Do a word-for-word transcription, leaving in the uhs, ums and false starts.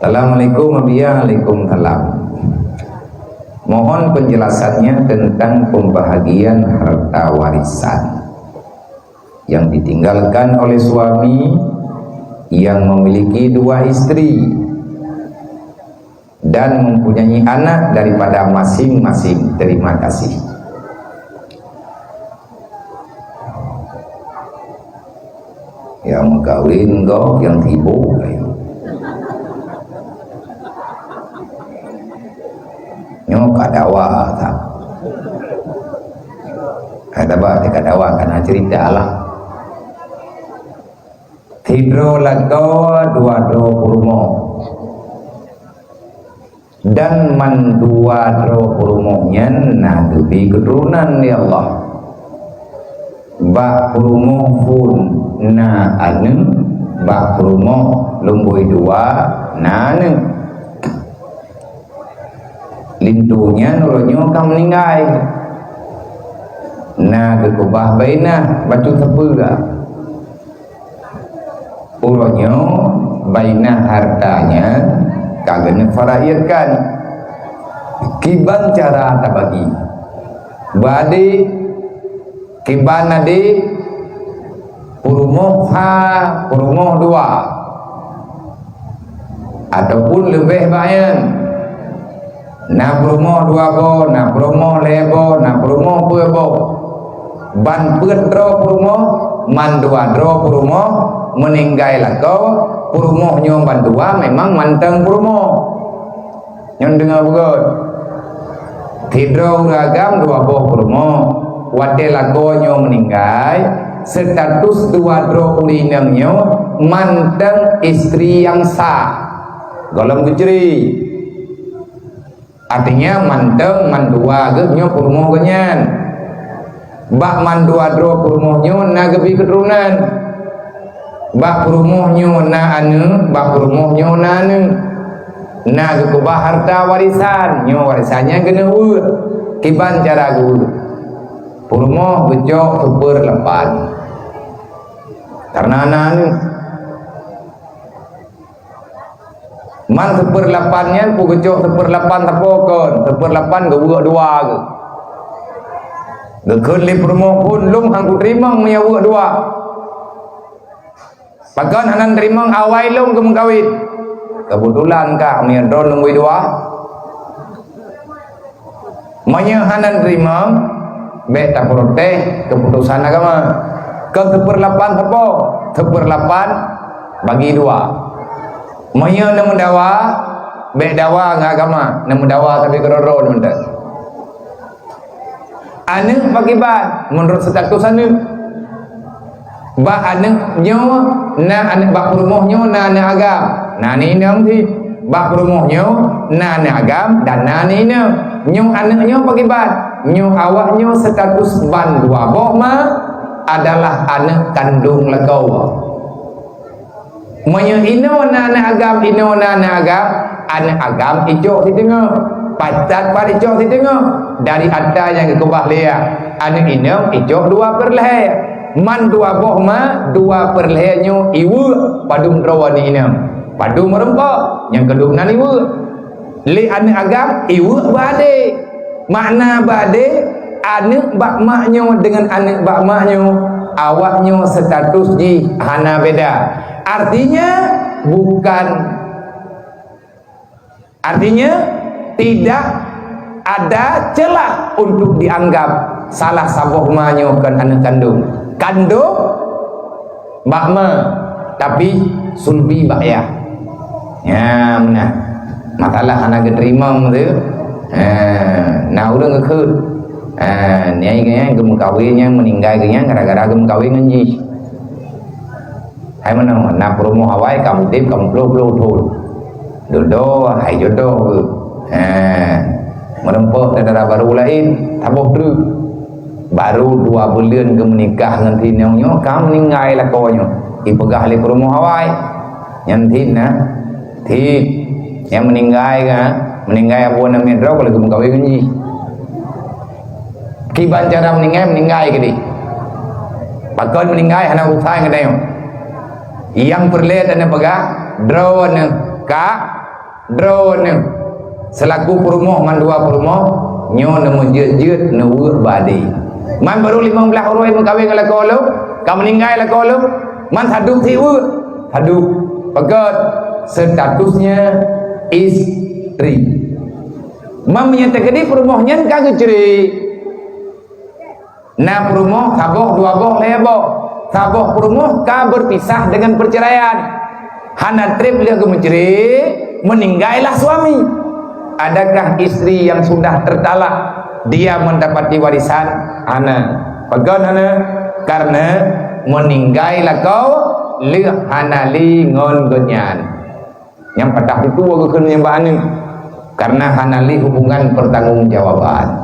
Assalamualaikum, Abiya. Waalaikumsalam. Mohon penjelasannya tentang pembahagian harta warisan yang ditinggalkan oleh suami yang memiliki dua istri dan mempunyai anak daripada masing-masing. Terima kasih. Nyang meukawen gob nyang sibok laén. Nyoe ka dawa that. Hai, taba, ka dawa, kana cerita lah. Sidroe lakoe dua droe peurumoh. Dan mandua droe peurumoh nyan na geubri keuturonan lé Allah. Bak peurumoh phon na aneuk, bak peurumoh lumbôi dua na aneuk. Linto nyan uroe nyoe ka meuninggai. Na geukeubah Bainah bacut sapeue. Uroe nyoe Bainah harta nyan ka geuneuk faraidkan. Kiban cara tabagi? Bak adék, kiban adék, peurumoh pha, peurumoh dua, ataupun leubeh bak nyan. Na peurumoh dua boh, na peurumoh lhée boh, na peurumoh peuet boh. Ban peuet droe peurumoh, mandua droe peurumoh meuninggai lakoe, peurumoh nyoe bandua memang mantong peurumoh. Nyoe deungoe beugôt. Sidroe ureuëng agam dua boh peurumoh. Watée lakoe nyoe meuninggai, status dua droe ureuëng inong nyoe mantong istri nyang sah. Gohlom geucre. Artinya, mantong mandua geuh nyoe peurumoh geuh nyan. Bak mandua droe peurumoh nyoe na geubri keuturonan. Bak peurumoh nyoe na aneuk, bak peurumoh nyoe na aneuk. Na geukeubah harta warisan, nyoe warisan nyan keuneuk weuek. Kiban cara geuweuek? Peurumoh geucok seupeur lapan. Karena na aneuk. Man seupeur lapan nyan peugeucok seupeur lapan sapo kon, seupeur lapan geuweuek dua geuh. Geukheun lé peurumoh phon, "Lôn han kuteurimong meunyoe weuek dua." "Pakon hana teurimong, awai lôn geumeukawen." "Keubeutulan kah meunyoe droeneuh weuek dua." Meunyoe hana teurimong, bék taprotes keuputosan agama. Keu seupeur lapan sapo, seupeur lapan bagi dua. Meunyoe neumeudawa, bék dawa ngon agama, neumeudawa tapi keudroe-droe neumeudawa. Aneuk pakriban meunurot status aneuk. Bak aneuk nyoe na aneuk, bak peurumoh nyoe na aneuk agam, na aneuk inong cit. Bak peurumoh nyoe na aneuk agam dan na aneuk inong. Nyoe aneuk nyoe pakriban? Nyoe awak nyoe status bandua boh ma adalah aneuk kandong lakoe. Meunyoe inoe na aneuk agam, inoe na aneuk agam, aneuk agam icok siteungoh. Patat pat icok siteungoh? Dari atra nyang geukeubah lé aneuk inong icok dua per lhée. Man dua boh ma, dua per lhée nyoe iweuek padum droe aneuk inong. Padum meurumpok, nyang keudum nan iweuek. Lé aneuk agam iweuek bak adék. Makna bak adék, aneuk bak mak nyoe deungon aneuk bak mak nyoe, awak nyoe status jih hana beda. Artinya, bukan, artinya, tidak ada celah untuk dianggap salah saboh ma nyoe kon aneuk kandong. Kandong bak ma, tapi sulbi bak yah. Nyan meunan. Masalah hana geuteurimong tu, ha, na ureuëng geukheun. Ha, nyan, nyan geumeukawen, nyang meuninggai geuh nyan gara-gara geumeukawen ngon jih. Hai meunan, na peurumoh awai ka udeb ka meuploh-ploh thon. Jodoh, hai jodoh geuh. Ha, meurumpok syedara barô laén, saboh treuk. Barô dua buleuen geumeunikah ngon si inong nyoe ka meuninggai lakoe nyoe. Ipeugah lé peurumoh awai. Nyan cit na. Cit. Nyang meuninggai ka, meuninggai abu aneuk miet droe ka lheueh geumeukawen ngon jih. Kiban cara meuninggai, meuninggai keudeh. Pakon meuninggai hana urusan geutanyoe. Nyang peureulée taneuk peugah, droeneuh ka Droeneuh selaku peurumoh mandua peurumoh nyoe neumeujeuet-jeuet neuweuek bak adé. Man barô limong blaih uroe meukawen ngon lakoe lôn, ka meuninggai lakoe lôn, man sadub cit weuek, sadub. Pakon statusnya istri. Man meunyoe teukeudi peurumoh nyan ka geucre, na peurumoh saboh, dua boh, lhée boh. Saboh peurumoh ka berpisah dengan perceraian. Hana treb lheueh geumeucre, meuninggai lah suami. Adakah istri yang sudah tertalak dia mendapati warisan? Hana. Pakon hana? Karena meuninggai lakoe lheueh hana lé ngon gobnyan. Nyang padah tutoe geukheun nyang bak aneuk, karena hana lé hubungan pertanggungjawaban.